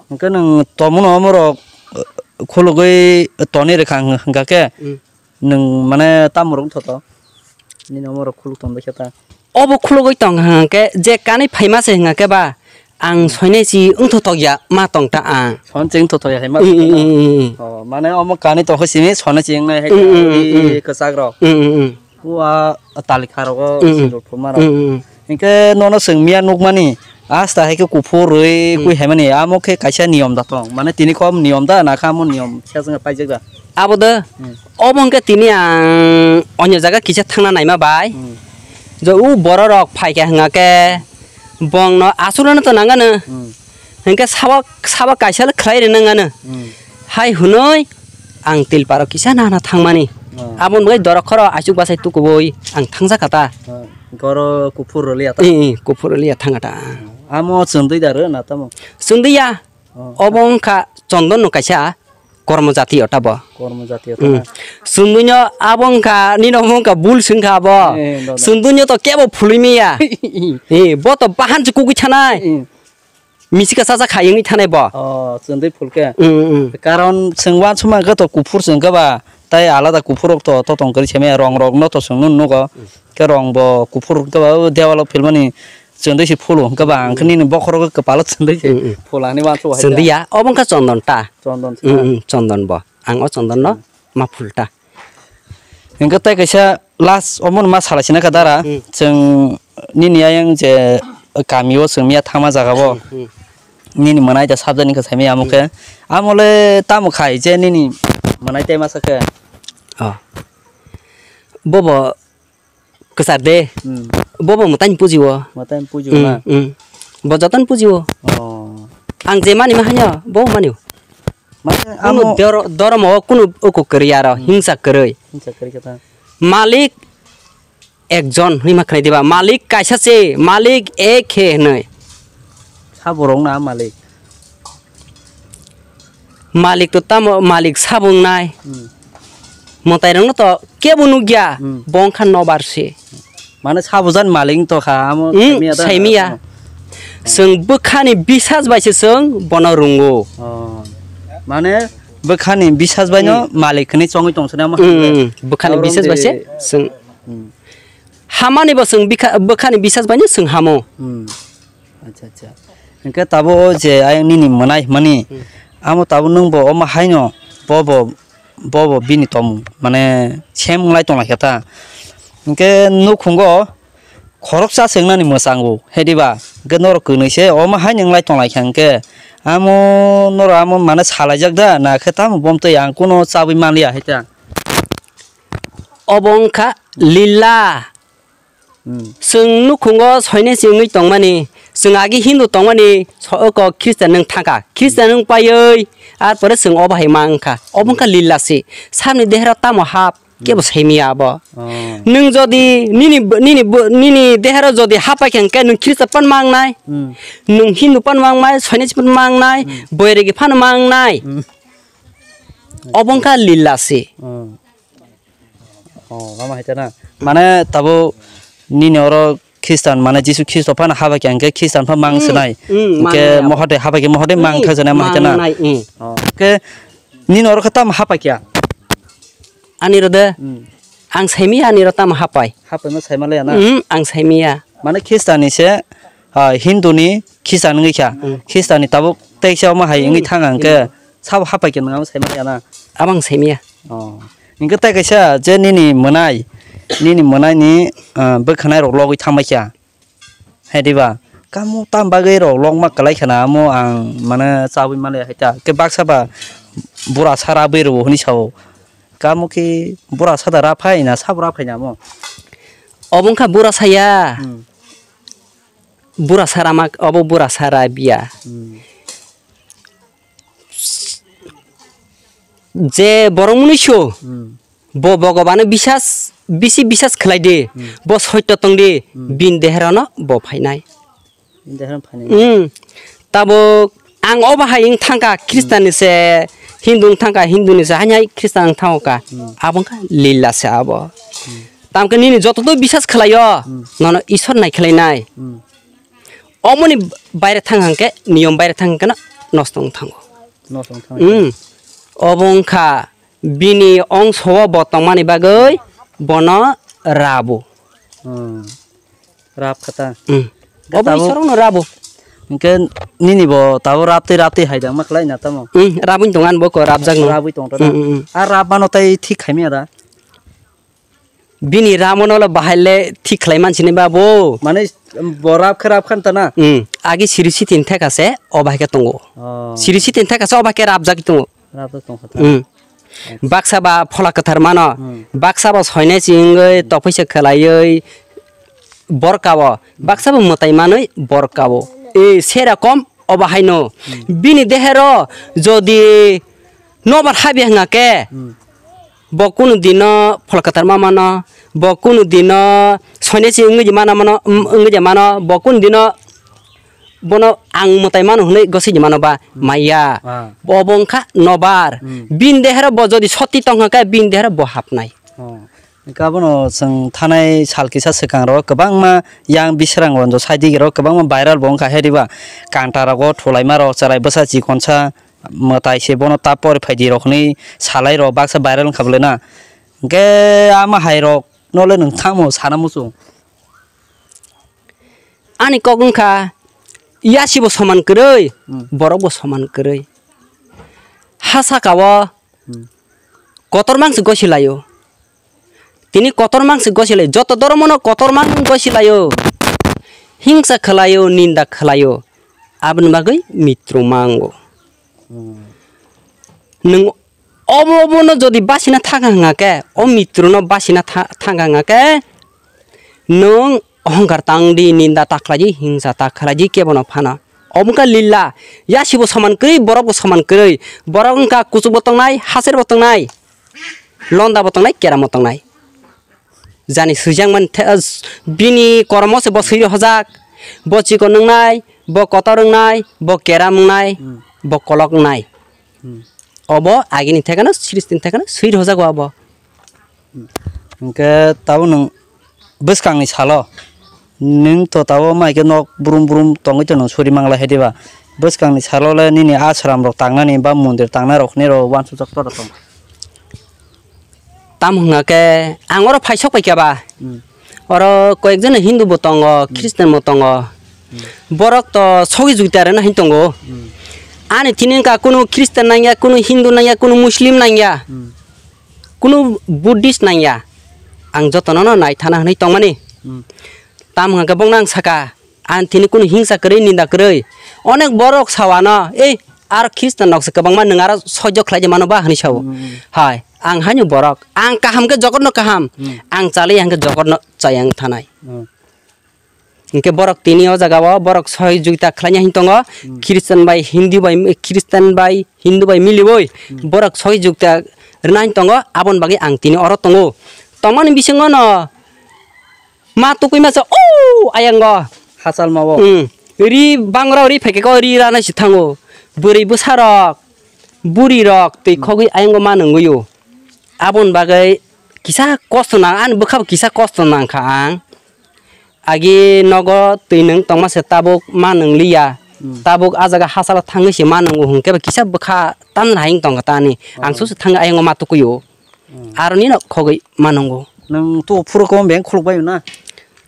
Hwnkhe nwng tomono omorok, eh, khulugwi tonwi rwkha hwnkha khe, Hmm. Nwng mane tamo rok wngthoto? Nini omo rok khuluk tong bai khe ta. Obo khulugwi tong hwnkhe je kanwi phaima se hwnkhe ba ang soinai si wngthotok ya ma tong ta ang. Son cheng wngthotok ya hai ma Mm, tong ta mm, na? Mm, mm. Oh, mane omo kanwi tong khe simi soinai si wngnai hai Mm, mm, ta, mm, ui mm. kwchak rok. Mm, mm, mm. Ua tali kha rogo Mm, mm. sindor phuma rok. Mm, mm. Hinkhe nono chwng miya nukmani asta hai khe kuphur rwi Mm. kui hai mani amo khe kaisa niyom da tong. Mane tini kok niyom da na khe amo niyom khe chwng paijak da. Abo de Hmm. obo hwnkhe tini ang onyo jaga kisa thangna naima bai. Hmm. Je u borok rok phai kha hwnkha khe bongno asugna to nangano. Hmm. Hinkhe sabo, sabo kaisa le khlai rwna nangano. Hmm. Hai hwnwi ang Tilparo kisa nana thangmani. Hmm. Aboni bagwi dorok khoro asuk bwsai tukubui ang thangjakha ta. Hmm. Goro kuphur rwliya ta? Ih, ih, kuphur rwliya thangkha ta. Amo chwndwi da rw na tamo? Chwndwi ya. Oh. Obo wngkha Chondon no kaisa kormo jati o ta bo. Kormo jati o ta Mm. na? Chwndwi no abo wngkha, nini omo wngkha bul swngkha abo. Eh, no, no. Chwndwi no to kebo phulwi maya. Eh, bo to bahan se kugui thanai. Eh. Misi ka chacha khai wngwi thanai bo. Oh, chwndwi phulkhe. Mm, mm. Karon chwng uansukma khe to kuphur chwng khe ba, tai alada kuphur rok to, to tong kwrwi se maya, rong rok no to chwng nung nugo. Khe rong bo kuphur khe ba, o dewalo philmani chwndwi se phulu. Hwnkhe ba ang khe nini bokhorok kwpalo chwndwi se Mm, mm. phulani uansuk hai Chwndwi ta. Ya, obo wngkha Chondon ta. Chondon se Mm, na? Mm, Chondon bo. Ang o Chondon no ma phul ta. Hingke tei kaisa last omo ma salai sina kha dara. Hmm. Chwng nini ayang je kami o chwng miya thangma jaga bo. Hmm, hmm. Nini mwnai da sabjani kha saimaya amo khe. Hmm. Amo le tamo khai je nini mwnai tei masa khe. Oh. Bobo kwchar de. Hmm. Bobo mwtai puji o. Mwtai puji o Hmm, na? Hmm. Bo jotono puji o. Oh. Ang je mani ma hanyo, bo mani o. Mane Kunu amo doro-, doromo o kunu uku kwrwi aro, Hmm. hingsa kwrwi. Hingsa kwrwi khe ta. Malik ekjon hwnwi ma khwnai diba? Malik kaisa se, Malik ekhe hwnwi. Sabo rok na malik? Malik to tamo, malik sabo wngnai. Hmm. Mwtai rokno to kebo nukya, Hmm. bo wngkha nobar se. Mane sabo jani malik wng tokha, amo Hmm, saimiya da? Saimiya. Ano. Chwng bwkhani bisas bai se chwng bono rungo. Oh. Mane bwkhani bisas bai no Hmm. malik hwnwi chongwi tong sini amo Hmm, hwnwi. Hmm. Bwkhani Abo bisas bai se rong de chwng Hmm. hamani bo chwng bikha-, bwkhani bisas bai no chwng hamo. Hmm. Acha, acha. Hingke tabo o je ayang nini mwnai hwnmani, Hmm. amo tabo nwng bo omo haino bo bo bo bo bini tongmung, mane, sem wnglai tonglaikha ta. Hinkhe nukhungo khoroksa se wngnani mwchango, he diba? Hinkhe norok kwnwi se omo haino wnglai tonglaikha hinkhe, amo norok amo, mane, salaijak da, na khe tamo bomtwi ang kuno chabwi manliya hai ta. Obo wngkha lila. Hmm. Chwng nukhungo soine se wngwi tongmani, chwng agi Hindu tongmani, so-, oko Christian wng thangkha. Christian wng paiwi, ar pore chwng obo hai ma wngkha. Obo wngkha lila se. Sabni dehero tamo hap, kebo saimaya abo. Oh. Nwng jodi nini, nini, nini dehero jodi hapai khe, hwnkhe nwng Christian pan ma wngnai, Hmm. nwng Hindu pan ma wngnai, soine se pan ma wngnai, Hmm. boiregi pan ma wngnai. Hmm. Obo wngkha lila se. Oh. Oh, mama hai ta na. Mane tabo nini oro Christian, mane Jisu Khristo phano habai khe, hingke Christian pha mang Hmm, swnai. Hmm, hingke mangya. Mohode habai khe, mohode mang Hmm, thajana ma hai ta na. Mangnai, hmm. Oh, hingke nini oro khe tamo hapai khe? Ani ro de, Hmm. ang saimiya ani ro tamo hapai. Hapai ma saima le ya na? Hmm, ang saimiya. Mane Christian ni se, ah, Hindu ni Christian wngwi kha. Hmm. Christian ni tabuk teisa omo hai wngwi Hmm. thang ang khe, Hmm. sabo hapai khe nang amo saima le ya na? Abang saimiya. Oh. Hingke tai kaisa je nini mwnai, nini mwnai ni, ah, bwkhanai rok logwi thangbai kha. Hai diba? Kamo tam bagwi rok lokma kwlai khna amo ang mane chabwi male hai ta. Khe baksa ba bura sa rabwi rwo hwnwi sao. Kamo khe bura sa da ra phai na sabo ra phai na amo? Obo wngkha bura saya. Hmm. Bura sa rama, obo bura sa ra biya. Hmm. Je borok mwnwi sio, Hmm. bo Bhogobano bisas, bisi bisas khlai di, Hmm. bo soito tong di, Hmm. bin deherono bo phainai. Bin deherono phainai. Hmm. Tabuk ang obo hai wng thangkha, Christian ni se Hindu wng thangkha, Hindu ni se haini hai Christian wng thangkha. Hmm. Abo wngkha lila se abo. Hmm. Tamkhe nini joto to bisas khlaio, Hmm. nono Isor nai khlainai. Hmm. Omoni baire thang hangkhe, niyom baire thang hangkhe no nosto wng thango. Nosto wng thango. Hmm. Obo wngkha bini ongso o bo tongmani bagwi bono rabo. Hmm. Rab kha ta. Hmm. Hwnkhe Obo tabuk Isor no rabo. Hwnkhe nini bo tabuk rabtwi rabtwi hai da ma khlai na tamo? Hmm, rabwi tong ani bo ko rabjak no. Rabwi tong ta Hmm, na. hmm, hmm. A rab mano tai thik khai maya da. Bini ramono le bahai le thik khlai mansini babo. Mane bo rab khe rab khan ta na? Hmm. Agi siri sitin theka se o bahai khe tongo. Oh. Siri sitin theka se o bahai khe rabjak tongo. Rab ta tong kha ta. Hmm. Baksa ba phola kwthar mano. Hmm. Baksa ba soine chingwi tophaisa khlaiwi borkao. Baksa ba mwtai manwi borkao. E serakom o bahai no. Hmm. Bini dehero jodi nobar habya hwnga khe. Hmm. Bo kunu dino pholkatar ma mano, bo kunu dino soinesi wngwi je mano mano, wngwi je mano, bo kunu dino bono ang mwtai mano hwnwi gosik je mano ba maya. Ah. Bo bo wngkha nobar. Hmm. Bini dehero bo jodi soti tongkha khe bini dehero bo hapnai. Oh. Hwnkhe abono chwng thanai sal kisa swkang ro kwbangma yang Bisrang Gonjo side ro kwbangma viral bo wngkha he diba. Kanta rogo thulaima rok chwrai bwsa chikonsa mwtai se bono ta pori phaidi rok hwnwi salai rok baksa viral wngkha bwle na. Hwnkhe ama hai rok no le nwng thangmo sana muchung. Ani kok wngkha yasi bo soman kwrwi, Hmm. borok bo soman kwrwi. Ha saka o Hmm. kotor mang se gosi laio. Tini kotor mang se gosi laio. Joto doromo no kotor mang gosi laio. Hingsa khlaio, ninda khlaio. Aboni bagwi mitru mango. Hmm. Nwng obo obo no jodi basina thangkha hwnga khe, o mitru no basina tha-, thangkha hwnga khe, nwng ohongkar tang di, ninda ta khlai di, hingsa ta khlai di, kebo no phano. Obo wngkha lila, yasi bo soman kwrwi, borok bo soman kwrwi. Borok wngkha kuchuk bo tongnai, haser bo tongnai, londa bo tongnai, keram bo tongnai. Jani swijak man the-, bini kormo se bo swi hojak, bo chikon wngnai, bo kotor wngnai, bo keram wngnai, Hmm. bo kolok wngnai. Hmm. Obo agini thekeno, srishti ni thekeno swi rwjago abo. Hwnkhe tabuk nwng bwskangni salo nwng to tabuk mai khe nok brum brum tongwi tongno suri manglai hai diba? Bwskangni salo le nini ashram rok tangnani ba mondir tangnai rok hinwi rok uansukjak tora tong? Tamo hwnga khe ang oro phai sok pai kha ba. Hmm. Oro koyek jona Hindu bo tongo, Christian bo tongo. Borok to sogi jugita rwna hin tongo. Hmm. Ani thini wngkha kunu Christian nangya, kunu Hindu nangya, kunu Muslim nangya, Hmm. kunu Buddhist nangya. Ang jotono no naithana hwnwi tongmani. Hmm. Tamo hwnga khe bongno ang saka, ang thini kunu hingsa kwrwi, ninda kwrwi. Onek borok sawano, "Ei, aro Christian rok se kwbangma, nwng aro soijo khlai di mano ba?" hwnwi sao. Hmm. Hai, ang haino borok. Ang kaham khe jogotno kaham. Hmm. Ang chalwi hwnkhe jogotno chayang thanai. Hmm. Hwnkhe borok tini o jaga o borok sohijogita khlaina hin tongo. Hmm. Christian bai Hindu bai, Christian bai Hindu bai miliwi Hmm. borok sohijogita rwna hin tongo. Aboni bagwi ang tini oro tongo. Tongmani bisingo no ma tukui masa o ayango. Hachal ma o. Hmm. Ri bangra ri phekeko ri rana si thango. Bwrwi bwsarok, burirok twi Hmm. khogwi ayango ma nungwi o. Aboni bagwi kisa kosto nang, ani bwkha bo kisa kosto nangkha ang. Agi nogo twi nwng tongma se tabuk ma nwngliya. Hmm. Tabuk a jaga hachalo thangwi se ma nwngo hwnkhe bo kisa bwkha tamni hai wng tongkha ta ani. Ang Oh. susu thangwi ayongo ma tukui o. Hmm. Aroni no khogwi ma nwngo. Nwng tu phuru ko beng khuluk bai na?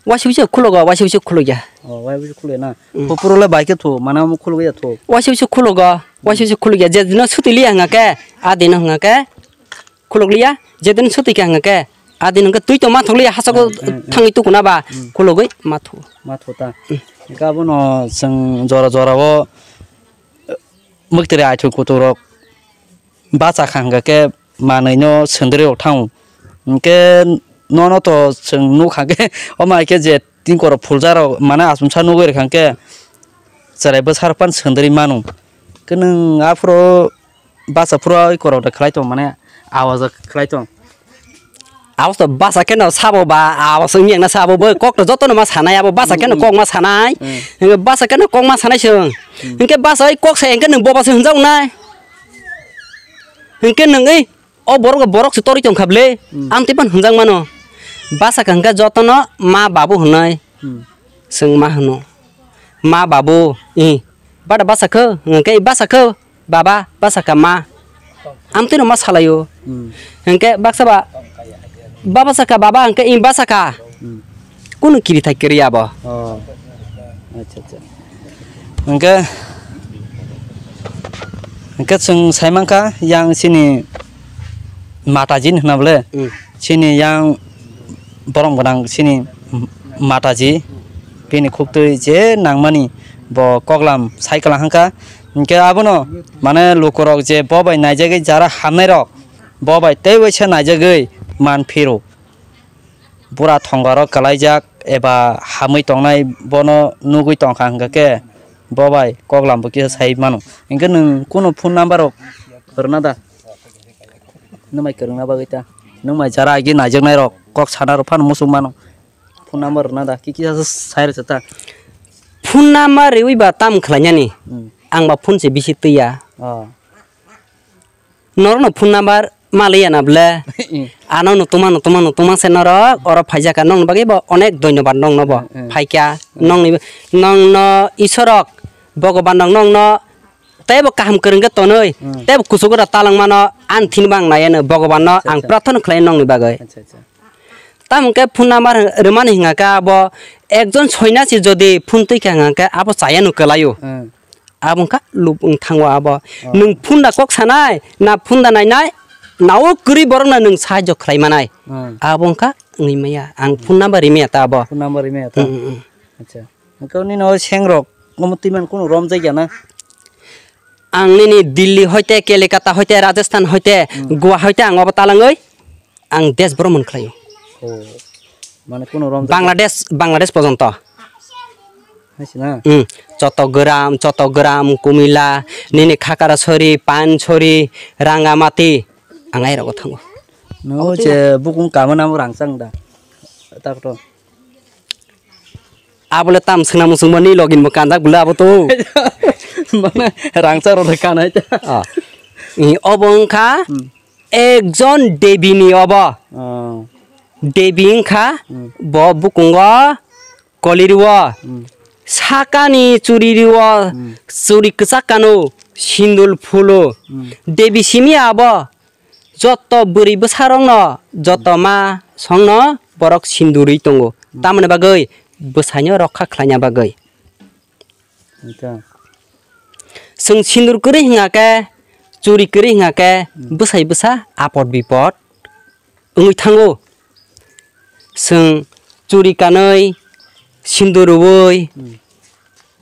Waisa waisa khulogo, waisa waisa khulukya. Oh, waisa waisa khulukya na. Hmm. Phuru le bai khe thu, mana mo khuluk ya thu. Waisa waisa khulogo, waisa waisa khulukya. Je dino suti liya hwnga khe, a dino hwnga khe. Khulukliya, jedin suti khe hwnga khe, adin hwnkhe twi tongma thokliya, hasago Hmm, hmm, hmm. thangwi tukuna ba, Hmm. khulugwi ma thu. Ma thu ta. Hmm. Hwnkhe abono chwng jora jora o mwktwiri aithuk kuthuk rok bacha kha hwnkha khe manwi no sundri rok thango. Hwnkhe nono to chwng nukha khe omo hai khe je Tin koro phulja rok mane achomsa nugwi rwkha hwnkhe chwrai bwsa rok phano sundri mano. Khe nwng aphuru basa phuru oi korok da khlai tong mane awaja khlai tong. Abo to basa kheno sabo ba, abo wngya na sabo bo kok to joto no ma sanai, abo basa kheno Hmm. kok ma sanai. Hmm. Hwnkhe basa kheno kok ma sanai se wng. Hmm. Hwnkhe basa oi kok sai hwnkhe nwng boba se hwnjak nai. Hwnkhe nwng oi O borok, borok se toroi tong kha ble. Hmm. Ang tei phano hwnjak mano. Basa kha hwnkhe jotono ma babu hwnwi. Hmm. Chwng ma hwno. Ma babu, i. Bada basa kho, hwnkhe basa kho, baba, basa kha ma. Amtwino ma salaio. Hmm. Hwnkhe baksa ba, baba saka, baba hwnkhe i basa kha. Hmm. Kunu kiri thai kiri abo. Oh. Acha, acha. Hwnkhe, hwnkhe chwng sai mankha yang chini Mataji hwnna bole. Hmm. Chini yang borok gwnang chini Mataji, bini khuktwi je nangmani bo koklam sai kwlang hwnkha. Hwnkhe abono mane lukurok je bo bai naijagwi jara hamnairok bo bai tei waisa naijagwi man phiro. Bura thongarok kwlaijak eba hamwi tongnai bono nugwi tongkha hwnkha khe bo bai koklam bo kisa sai mano. Hwnkhe nwng kunu phone number rok rwna da? Nwng mai kwrwngna bagwi ta. Nwng mai jara agi naijaknairok, kok sanarok phano muchung mano. Phone number rwna da, ki kisa sai rwsa ta. Phone number riwi ba tam khlainani. Hmm. Ang ba phone se bisi twiya. Oh. Norokno phone number maliya na ble. Hmm. Ano no tuma no tuma no tuma se norok oro phaijaka nokni bagwi bo onek dhonyobad nokno bo. Hmm, hmm. Phaikya nokni nokno isorok Bhogoban rok nokno teibo kaham kwrwng khe tonwi, hmm, teibo kuchugo da talangmano ang thini bang naiya no Bhogoban no. Acha, ang acha. Prarthana khlai nokni bagwi. Acha, acha. Tamo khe phone number rwmani hwnka khe abo ekjon soinasi jodi phone twi kha hwnka khe abo chaya no kwlaio. Hmm. Abo wngkha lub wng thango abo. Oh. Nwng phone da kok sanai, na phone da nainai, na o kwrwi borok no nwng sahajyo khlai manai. Hmm. Abo wngkha wngwi maya. Ang phone number rimaya ta abo. Phone number rimaya ta. Hmm, hmm, hmm. Acha. Hwnkhe nini o sengrok omo twiman kunu romjakya na? Ang nini Delhi hoite, Kelikata hoite, Rajasthan hoite, hmm, Goa hoite ang obo talangwi ang desh bhromon khlaio. Oh. Mane kunu romjak Bangladesh, Bangladesh pojonto. Hai se na? Hmm. Chottogram, Chottogram, Kumila, nini Khakarasori, Pansori, Rangamati, ang airok o thango. Nwng o je bukung kamo namo rangchak da. Tak to. Abole tam swngna muchungmani login bo kanjak bwle abo to. Mane rangchak rok kanai ta. Ah. I obo wngkha, hmm, ekjon devi ni obo. Oh. Devi wngkha, hmm, bo bukungo koli rwo. Hmm. Sakani churi rwo, hmm, churi kwchak kano, sindul phulo. Hmm. Devi simi abo. Joto bwrwi bwsarokno, joto ma songno borok sindurwi tongo. Hmm. Tamoni bagwi bwsaino rokha khlaina bagwi. Acha. Chwng sindur kwrwi hwnga khe, churi kwrwi hwnga khe, hmm, bwsai bwsa apot bipot wngwi thango. Chwng churi kanwi, sindur rwui, hmm,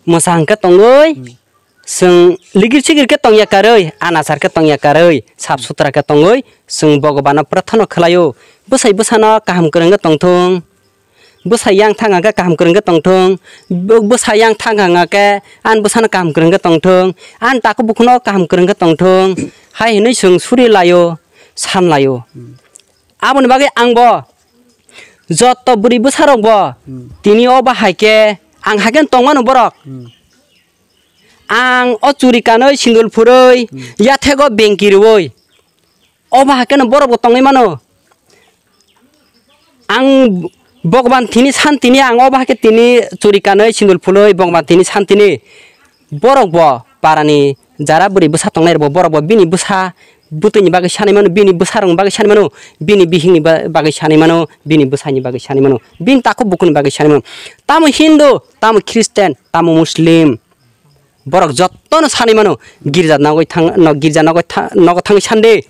mwsa hwnkhe tongwi, hmm. Chwng ligir sigir khe tongya karwi, anasar khe tongya karwi, sap sutra khe tongwi, chwng Bhagabano prarthana khlaio. Bwsai bwsano kaham kwrwngwi tongthung. Bwsai yang thang hwnkhe kaham kwrwngwi tongthung. Bo-, bwsai yang thang hwnkhe ani bwsano kaham kwrwngwi tongthung. Ani takhuk bukhuno kaham kwrwngwi tongthung. Hai hwnwi chwng suri laio, san laio. Aboni bagwi angbo joto bwrwi bwsarokbo, hmm, tini o bahai khe ang hai khe tongmano borok. Hmm. Ang o churi kanwi sindul phurwi, hmm, yathego bengki rwui. O bahai kheno borokbo tongwi mano. Ang Bhagwan tini santini ang o bahai khe tini churi kanwi sindul phurwi Bhagwan tini santini. Borokbo parani jara bwrwi bwsa tongnai rokbo borokbo bini bwsa bwtwini bagwi sanai mano, bini bwsarokni bagwi sanai mano, bini bihikni ba-, bagwi sanai mano, bini bwsaini bagwi sanai mano, bini takhuk bukhukni bagwi sanai mano. Tamo Hindu, tamo Christian, tamo Muslim. Borok jottono sanwi mano, girja nogwi thang-, no-, girja nogwi tha-, nogo thangwi sande.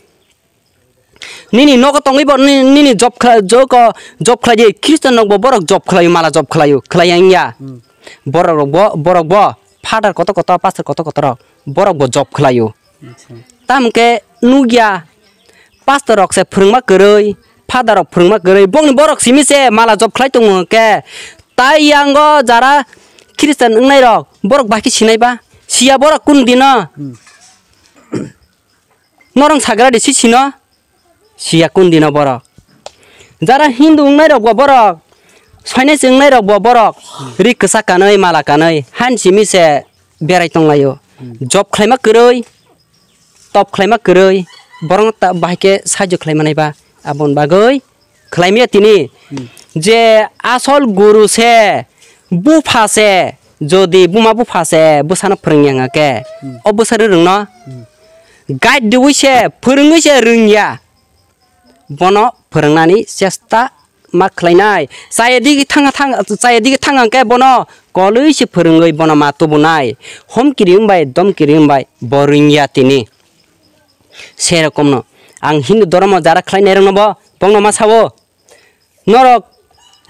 Nini nogo tongwi bo ni-, nini job khla-, joko job khlai di, Christian rokbo borok job khlaio, mala job khlaio, khlai ya wngya. Hmm. Borok rokbo, borokbo father kotor kotor, pastor kotor kotor rok, borokbo job khlaio. Acha. Tamo khe nukya, pastor rok se phwrwngma kwrwi, father rok phwrwngma kwrwi, bokni borok simi se mala job khlai tongo hwnkhe, tai yango jara Christian wngnai rok, borok bai khe sinai ba, siya borok kun dino. Hmm. Norok sagra di si sino, siya kun dino borok. Jara Hindu wngnai rok bo borok, soinasi wngnai rok bo borok, ri kwchak kanwi, mala kanwi, han simi se berai tonglaio. Hmm. Job khlaima kwrwi, top khlaima kwrwi, borokno ta-, bahai khe sahajyo khlai manai ba, aboni bagwi khlai maya tini. Hmm. Je asol guru se, bupha se, jodi buma bupha se bwsano phwrwngya wngkha khe, hmm, o bwsa rwrwngno, hmm, guide diwi se, phwrwngwi se rwngya. Bono phwrwngnani chesta ma khlainai. Chaya digi thang, thang, chaya digi thang hwnkhe bono kolwi se phwrwngwi bono ma tubunai. Hom kirim bai, dom kirim bai bo rwngya tini. Serokomno ang Hindu dhormo jara khlainairokno bo bongno ma sao. Norok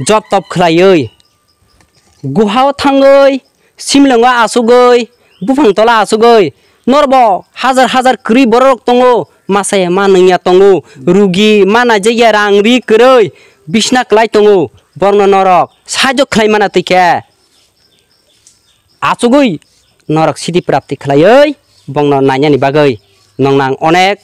job tob khlaiwi, guhao thangwi, simlongo achugwi, buphang tola achugwi, norbo hajar hajar kwrwi bororok tongo, masa ya ma nungya tongo, rugi ma naijakya rang ri kwrwi, bisna kwlai tongo, borokno norok sahajyo khlai mana twi khe. Achugwi norok sidi prapti khlaiwi bongno nainani bagwi nongno ang onek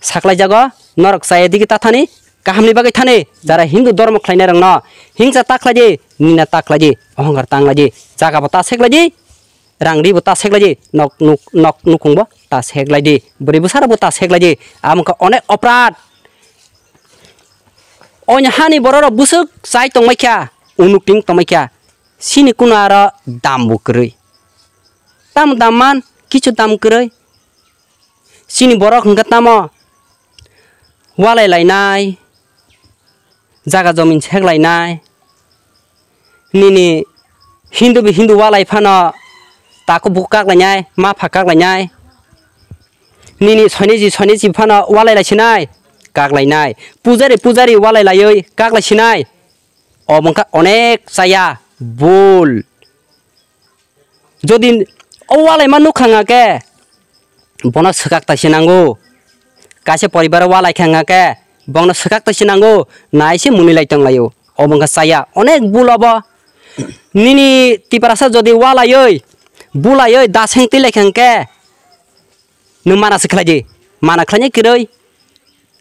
saklaijago. Norok chaya digi ta thani, kahamni bagwi thani, jara Hindu dhormo khlainairokno hingsa ta khlaidi, nina ta khlaidi, ohongkar ta wnglaidi, jaga bo ta seklaidi, rang ri bo ta seklaidi, nok nuk nok nukung bo ta seklaidi, bwrwi bwsarok bo ta seklaidi. Amo wngkha onek oprad. Oini hani bororok bwswk chai tongmai kha, unuk ting tongmai kha, chini kunu aro dam bo kwrwi. Tamo dam man, kichu dam kwrwi. Chini borok hwnkhe tamo walai lainai, jaga jomin sek lainai, nini Hindu bai Hindu walai phano takhuk bukhuk kak lainai, mapha kak lainai, nini soiniji soiniji phano walai lai sinai, kak lainai, pujari pujari walai laiwi kak lai sinai. Obo wngkha onek chaya bul. Jodi o walaima nukha wngkha khe, bono swkak taisi nango. Kaisa poribaro walai kha wngkha khe, bono swkak taisi nango, naise mwnwi lai tong laio. Obo wngkha chaya, onek bul obo. Nini Tiprasa jodi walaioi, bulaioi, daseng twi lai kha wngkha khe, nwng mana se khlai di, mana khlainai kwrwi.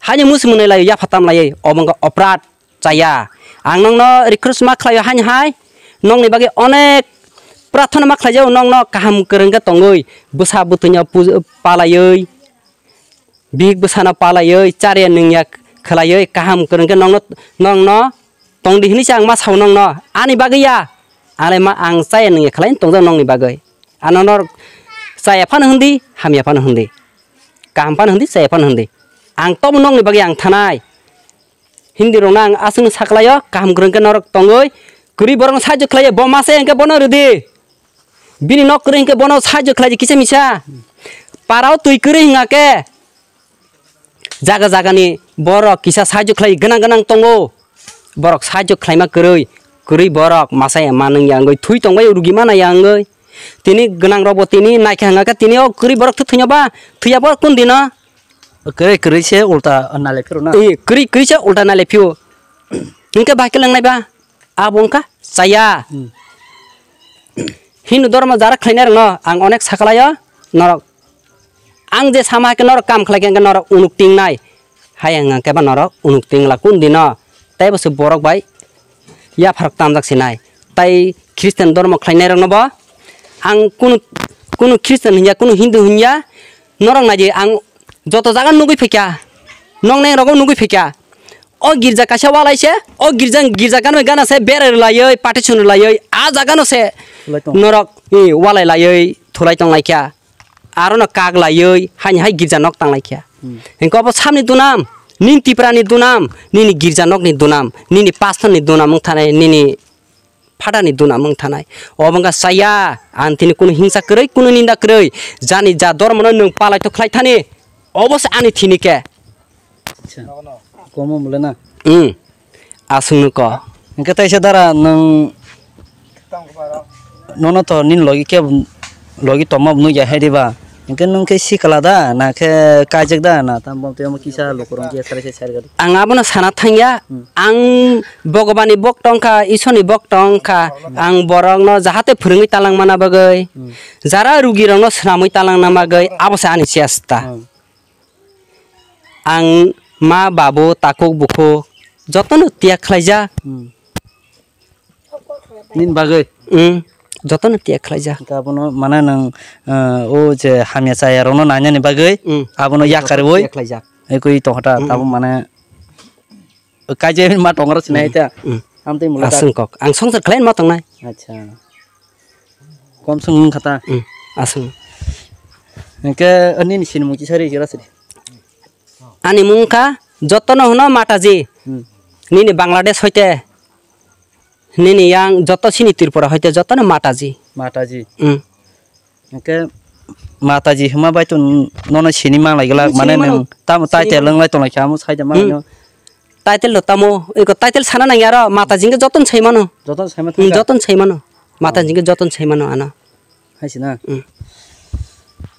Haini musi mwnwi lai yapha tam lai, obo wngkha oprad chaya. Ang nokno request ma khlaio haini hai, nokni bagwi onek prarthana ma khlaijago, nokno kaham kwrwng khe tongwi, bwsa bwtwino puj-, palaiwi, bihik bwsano palaiwi, chariya nungya khlaiwi, kaham kwrwng khe nokno, nokno tongdi hwnwi se ang ma sao nokno, ani bagwi ya, ang le ma ang chaya nungya khlai tongjak nokni bagwi. Ano norok chaya phano hwndi, hamya phano hwndi, kaham phano hwndi, chaya phano hwndi. Ang tobo nokni bagwi ang thanai. Hindi rokno ang aswkno saklaio, kaham kwrwng khe norok tongwi, kwrwi borokno sahajyo khlaio, bo masa ya hwnkhe bono rwdi. Bini nok kwrwi hwnkhe bono sahajyo khlaidi kisa misa. Parao twi kwrwi hwnkha khe, jaga jagani borok kisa sahajyo khlai gwnang gwnang tongo. Borok sahajyo khlaima kwrwi, kwrwi borok masa ya manung ya wngwi thwi tongbai rugi mana ya wngwi. Tini gwnang rokbo tini naikha hwnkha khe tini o kwrwi borok thwi thwino ba thwiya bo kun dino. Kwrwi kwrwi se ulta nale phiro na. Ee, kwrwi kwrwi se ulta nale phio. Hwnkhe bahai khe lengnai ba. Abo wngkha chaya. Hmm. Hindu dhormo jara khlainai rokno ang onek saklaio, norok ang je sama khe norok kam khlai khe norok unuk tingnai. Hayang ang khe ba norok unuk tingla kun dino. Tei bo se borok bai yapharok tamjak sinai. Tai Christian dhormo khlainai rokno bo ang kunu, kunu Christian hinya, kunu Hindu hinya, norok naidi ang joto jaga nugui phaikha, noknai rogo nugui phaikha. O girja kaisa walai se, o girja, girja ganwi gana se berai rwlaiwi, partition rwlaiwi, a jaga no se thulai tong. Norok, i, walai laiwi thulai tong laikha. Aro no kak laiwi, haini hai girja nok tang laikha. Hmm. Hingke obo samni dunam, nini Tipra ni dunam, nini girja nok ni dunam, nini pastor ni dunam wng thanai, nini Phatani duna mung thanai. Obo wngkha chaya, ang tini kunu hingsa kwrwi, kunu ninda kwrwi. Jani ja dormono nwng palai to khlai thani. Obo se ani thini khe. Acha. Komo mole na? Hmm. Aswk nung ko. Hingke taisa dara nwng nono to nini logi khe logi tongma nukya hai diba? Hingke nwng khe sikla da, na khe kaijak da, na tamo tei omo kisa lukurok khe sari se sari gadi. Ang abono sana thangya, hmm, ang Bhogobani bok tongkha, Iswrni bok tongkha, hmm, ang borokno jahate phwrwngwi talang mana bagwi, hmm, jara rugirokno swnamwi talangna bagwi, abo se ani chesta. Hmm. Ang ma, babu, takhuk, bukhuk jotono tiyak khlaijak. Hmm. Nini bagwi? Hmm, jotono tiyak khlaijak. Hingke abono mane nwng, eh, o je hamya chaya rokno nainani bagwi, hmm, abono yakarwi, tiyak khlaijak. Ekoi tongkha ta, hmm, tabuk mane kaijak ma tongro sinai ta. Hmm. Amtwi mula ta. Aswng kok. Ang songsar khlai ma tongnai. Acha. Kom sung wngkha ta. Hmm. Aswng. Hwnkhe, o nini sinimung kisa ri kira sidi. Ani mung kha jotono hwno Mataji. Hmm. Nini Bangladesh hoite. Nini yang joto sini Tripura hoite jotono Mataji. Mataji. Hmm. Hwnkhe Mataji hwnma bai to nono sini manglai glak, Sini mane mano. Nwng tamo Sini title mano. Wnglai tonglai kha, amo saida Hmm. manglai. Title no tamo, eko title sana nang yaro, Mataji hwnkhe joton sai mano. Joton sai mano Hmm, thangkha? Joton sai mano. Mataji Oh. Hwnkhe joton sai mano ano. Hai sina? Hmm.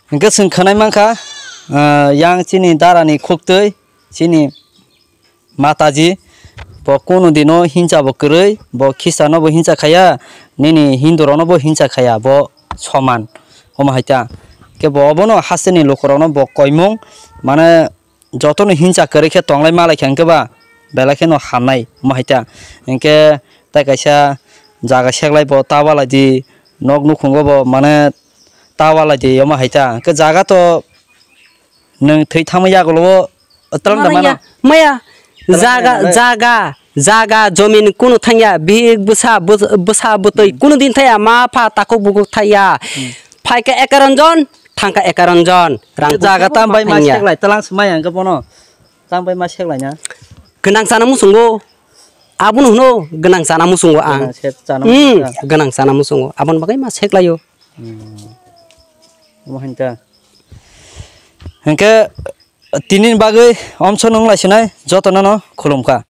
Hwnkhe chwng khwnai mankha, ah, yang chini darani khuktwi, chini Mataji, bo kunu dino hinsa bo kwrwi, bo Khristiano bo hinsa khaya, nini Hindu rokno bo hinsa khaya, bo soman, omo hai ta. Khe bo obono hasteni lukurokno bo koimung, mane jotono hinsa kwrwi khe tonglai malai khe hwnkhe ba, belai kheno hamnai, omo hai ta. Hwnkhe tai kaisa jaga seklai bo ta walai di, nok nukhungo bo mane ta walai di, omo hai ta. Hwnkhe jaga to Nwng thwi thangma yagulo o twlang da mano? Maya, maya. Twlang Jaga, mano? Jaga, jaga, jomin kunu thangya, bihik bwsa, bwsa, bwsa bwtwi Hmm. Kunu din thaya, ma pha takhuk bukhuk thaya. Hmm. Phaikha ekaron jon, thangkha ekaron jon. Rang Jaga busa tam bai ma thangya. Seklai, twlang swmai ang khe bono. Tam bai ma seklai na. Gwnang chana muchungo. Abono hwno gwnang chana muchungo ang. Gwnang se chana Hmm, muchungo. Gwnang chana muchungo. Aboni bagwi ma seklaio. Hmm. Omo hinta. Hwnkhe, tinini bagwi omsok nung lai sinai jotono no khulumkha.